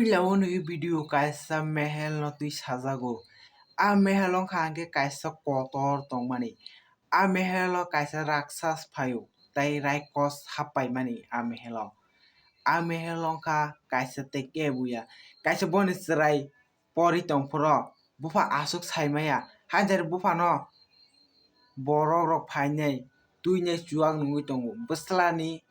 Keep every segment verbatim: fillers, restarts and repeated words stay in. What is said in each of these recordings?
Puila o nwi video kaisa mehel no twi sajago. A mehel wngkha hwnkhe kaisa kotor tongmani. A mehel o kaisa raksas phaio, tei raikos happaimani a mehel o. A mehel wngkha kaisa tei kebo ya. Kaisa boni chwrai pori tongphuru bupha aswk saimaya. Hajar buphano borok rok phainai twinai chuwak nungwi tongo bwslani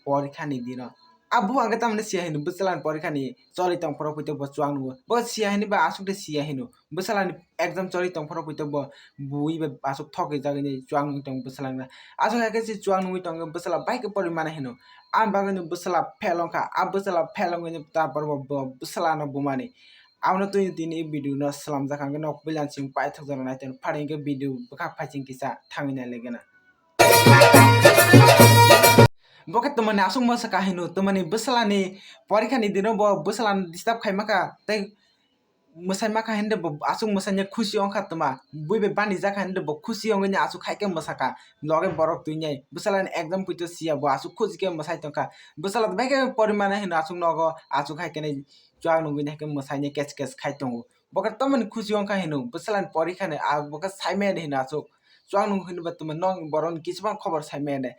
porikha ni dino. A buphang khe tamni siya hino bwslani porikha ni choli tongphuru phuito bo chuwak nungo. Bo siya hini ba aswk de siya hino. Bwslani exam choli tongphuru phuito bo bui bai aswk thokgwi jagwi chuwak nungwi tongo bwslangna. Aswk hai khe se chuwak nungwi tongo bwsla bai khe pori mana hino. Ani bagwi no bwsla fail wngkha. A bwsla fail wngwi no tabor bo, bo bwslano bumani. Abono twi tini video no slamjak ang khe nok puila simi paithak jora nai tong phari hwnkhe video bwkhak phaising kisa thangwi nai legena. Bo khe twmani aswk mwsa kahino, twmani bwslani porikha ni dino bo bwslano disturb khai maka tei mwsai maka hinde bo aswk mwsai khusi wngkha twma. Bui bai bani jakha hinde bo khusi wngwi aswk hai khe mwsakha. Loge borok twinai bwslani exam phuito siya bo aswk khusi khe mwsai tongkha. Bwsla bai khe pori mana hino aswk nogo aswk hai khe chuwak nungwi hai khe mwsai kes kes khai tongo. Bo khe tamoni khusi wngkha hino bwslani porikha ni, a bo khe sai maya de hino aswk. Chuwak nung hino ba twma nok borok ni kisima khobor sai maya de.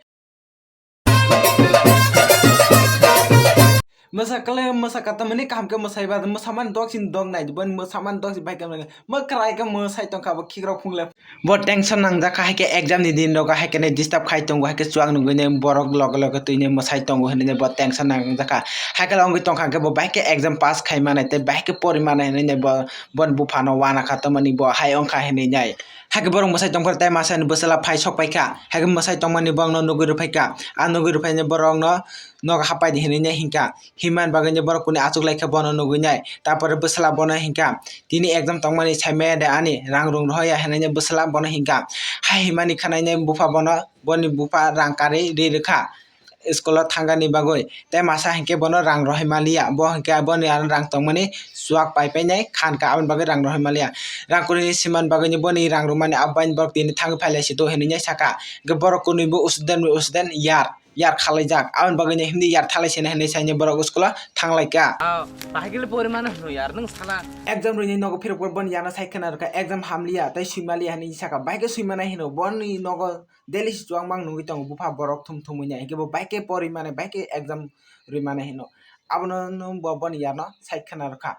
Mwsa kale mwsa kata mani kaham khe mwsai ba mwsa man dok sin dok nai bo mwsa man dok sin bai khe mwkrai khe mwsai tongkha bo khikrok phungle. Bo tension nangjak kha hai khe exam ni din rogo hai khe nai disturb khai tongo hai khe chuwak nungwi nai borok loge loge twinai mwsai tongo hinwi nai bo tension nangjak kha. Hai khe wngwi tongkha hwnkhe bo bai khe exam pass khai manai tei bai khe pori manai hinwi nai bo boni buphano wana kha tamani bo hai wngkha hinwi nai. Hai khe borok mwsai tongphuru tei masa ni bwsla phai sok pai kha. Hai khe mwsai tongmani borokno nugwi rw phai kha. A nugwi rw phaini borokno nogo hapai di hinwi nai hinkha. Himani bagwi nai borok kuni achuk lai kha bono nugwi nai. Tapore bwsla bono hinkha, "Tini exam tongmani sai maya de ani, rang rung rohoya," hinwi nai bwsla bono hinkha. Hai himani khanai nai bupha bono, boni bupha rang karwi ri rwkha school o thangani bagwi. Tei masa hinkhe bono rang rohoi maliya. Bo hinkhe boni ano rang tongmani chuwak pai painai khan kha, aboni bagwi rang rohoi maliya. Rang kwrwini swimani bagwino boni rang rwmani abo bai borok tini thangwi phai lai sito hinwi nai saka. Hinkhe borok kwnwi bo student bai student yar, yar khalaijak. Aboni bagwino hindi yar thalai sina hinwi saini borok school o thang lai kha. Ah, bahai khe le pori mano hwnwi yar nwng sala. Exam rwini nogo phirok boni yarno sai khwna rwkha, exam hamliya tei swimaliya hinwi saka. Bahai khe swimana hino boni nogo daily si chuwak mang nungwi tongo bupha borok thum thumwi nai, hinkhe bo bai khe pori mane, bai khe exam rwi mane hino. Abono nung bo boni yarno sai khwna rwkha.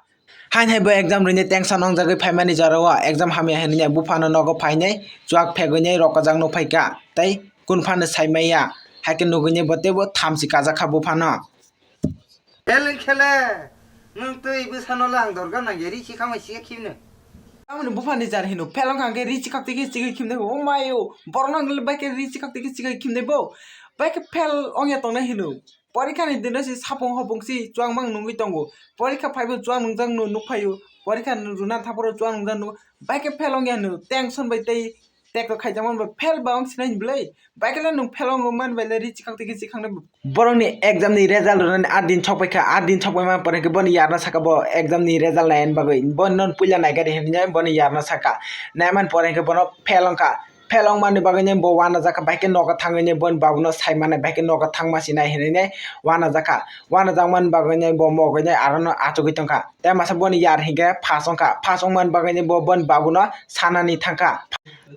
Hain hai bo exam rwini tension wngjagwi phaimani jorao exam hamya hinwi nai buphano nogo phainai chuwak phegwi nai rokojak nukphaikha tei kun phano saimaya. Hai khe nugwi nai bo teibo thamchi kajak kha buphano. Eleng khele, nwng twi bwsano le ang dorga nang ya, ri chikhang bai chikha khibino. Tamoni buphani jar hino, phelong kha hwnkhe ri chikhak twi khe chikha khibnai bo, o mai o, borok no bai khe ri chikhak twi khe chikha khibnai bo, bai khe phel ongya tongnai hino. Porikha ni dino se sapung hopung se chuwak mang nungwi tongo, porikha phaibo chuwak nungjak nuk phaio, porikha rwna thaphuru chuwak nungjak nuk, bai khe phel ongya hino, tension bai tei Tek rok khaijak man bo fail ba wng sinai ni bwlai. Bai khe le nwng fail wng man bai le ri chikhak twi khe chikhang nai bo. Borok ni exam ni result rwnani aat din sok pai kha, aat din sok pai man pore khe boni yarno saka bo exam ni result nai ani bagwi. Bo non puila nai gari hinwi boni yarno saka. Nai man pore khe bono fail wng kha. Fail wng mani bagwi nai bo uanajak kha, bai khe nogo thangwi nai boni babu no sai mannai, bai khe nogo thangma sinai hinwi nai uanajak kha. Uanajak mani bagwi nai bo mogwi nai aro no achugwi tong kha. Tei masa boni yar hinkhe pass wngkha. Pass wngmani bagwi bo boni babuno sanani thangkha.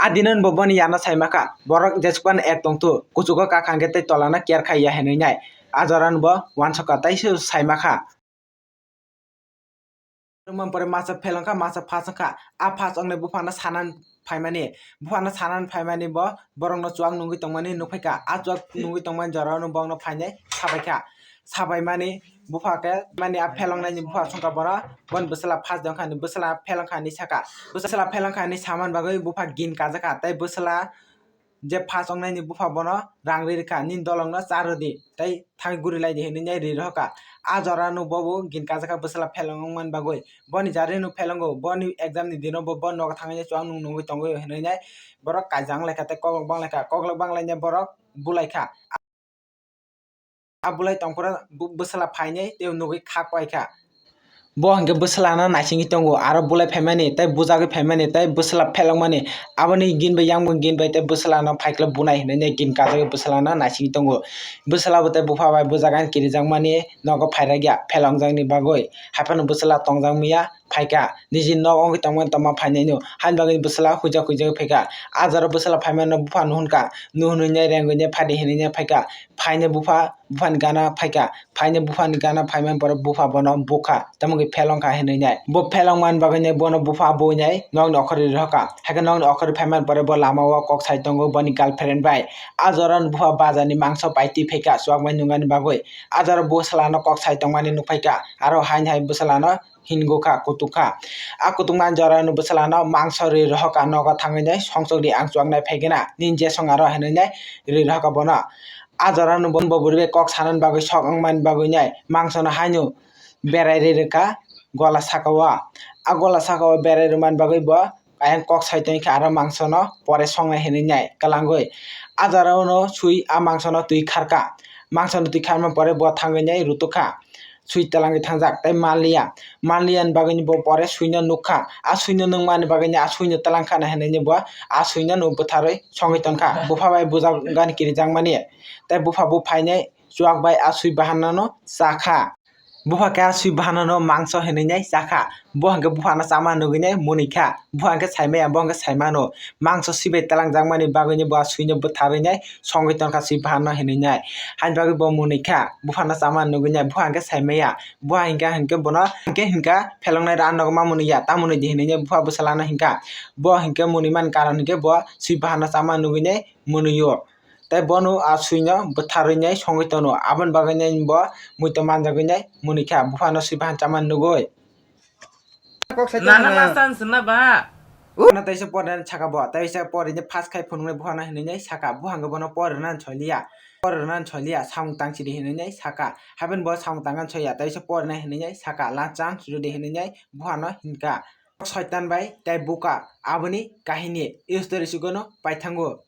A dino bo boni yarno saimakha, borok jesukphano ek tongthu, kuchugo kakha hinkhe tei tolano care khaiya hinwi nai. A jorano bo uansukha tei se saimakha. Wngmani pore masa fail wngkha, masa pass wngkha. A pass wngnai buphano sanani phaimani, buphano sanani phaimani bo borokno chuwak nungwi tongmani nukphaikha. A chuwak nungwi tongmani jorano borokno phainai sabaikha. Sabaimani bupha khe mani a phelongnaini bupha songkha bono, boni bwsla pass de wngkha hinwi bwsla phelongkha hinwi sakha. Bwsla phelongkha hinwi samani bagwi bupha gin kajakha tei bwsla je pass wngnaini bupha bono rang ri rwkha, "Nini dolongno cha rwdi tei thangwi guri laidi," hinwi nai ri rohorkha. A jorano bobo gin kajakha bwsla phelong wngmani bagwi. Boni jarino phelongo, boni exam ni dino bo, bo nogo thangwi chuwak nung nungwi tongwi hinwi nai borok kaijak wnglaikha tei koklok banglaikha, koklok banglainai borok bulaikha. A bulai tongphuru bu-, bwsla phainai tei nugwi kha koikha. Bo hwnkhe bwswlano naisingwi tongo, aro bulai phaimani tei bujagwi phaimani tei bwswla phelokmani. Aboni gin bai yang bo gin bai tei bwswlano phaikla bunai hinwi gin kajagwi bwswlano naisingwi tongo. Bwswla bo tei bupha bai bujagani kirijakmani nogo phairakya phelokjakni bagwi. Haiphano bwswla tongjak miya phaikha, niji nok wngwi tongmani tongma phainaino. Haini bagwi bwswla huijak huijagwi phaikha. A jora bwswla phaimano bupha nuhunkha, nuhunwi rengwi phadi hinwi phaikha. Phainai bupha buphani gana phaikha. Phainai buphani gana phaimani pore bupha bono bukha, tamo khe phelong kha hinwi nai. Bo phelong man bagwi nai bono bupha bui nai nokni okhorwi rohorkha. Haikhe nokni okhorwi phaimani pore bo lama o kok sai tongo boni girlfriend bai. A jora no bupha bazar ni mangso paitwi phaikha chuak bai nungani bagwi. A jora bwswla no kok sai tongmani nukphaikha. Aro haini hai bwswla no hingukha, kutukha. A kutukma jorano bwswlano mangso rwi rohorkha, nogo thangwi nai songchokdi, ang chuaknai phaikhe na, nini jesong aro hinwi nai rwi rohorkha bono. A jorano bo, bo bwrwi bai kok sanani bagwi sok wngmani bagwi nai mangsono haino berai rwi rwkha gola sakao. A gola sakao berai rwmani bagwi bo ayang kok sai tongkha, aro mangsono pore songnai hinwi nai kwlangwi. A jorano swi a mangsono twi kharkha. Mangsono twi kharmani pore bo thangwi nai rutukha. Swi twlangwi thangjak tei manliya. Manliya ni bagwi bo pore swino nukha. A swino nukmani bagwi a swino twlang khana hinwi bo a swino no bwtharwi songwi tongkha. Bupha bai bujagani kirijakmani. Tei bupha bo phainai chuak bai a swi bahanano chakha. Bupha khe a swi bahanano mangso hinwi nai chakha. Bo hwnkhe buphano chama nugwi nai mwnwi kha. Bupha hwnkhe saimaya, bo hwnkhe saimano. Mangso swi bai twlangjakmani bagwi bo a swino bwtharwi nai songwi tongkha swi bahanno hinwi nai. Haini bagwi bo mwnwi kha, buphano chama nugwi nai, bupha hwnkhe saimaya. Bupha hinkha hinkhe bono hinkhe hinkha pheloknai rang nogo ma mwnwi ya, ta mwnwi di hinwi nai bupha bwswlano hinkha. Bo hinkhe mwnwi mani karon hinkhe bo swi bahanno chama nugwi nai mwnwi o. Tei bono a swino bwtharwi nai songwi tono, aboni bagwi nai bo muitu manjagwi nai mwnwi kha, buphano swi bahan chama nugwi. Nana ma san swnna ba. Ano teisa pore saka bo, teisa pore ni pass khai phunuknai buphano hinwi nai saka, buphangkhe bono pore rwna soi liya, pore rwna soi liya, samung tang sidi hinwi nai saka, haibeno bo samung tangna soi ya, teisa pore nai hinwi nai saka, lachang sujudi hinwi nai buphano hinkha. Soitan bai tei buka aboni kahini, history sugono paithango.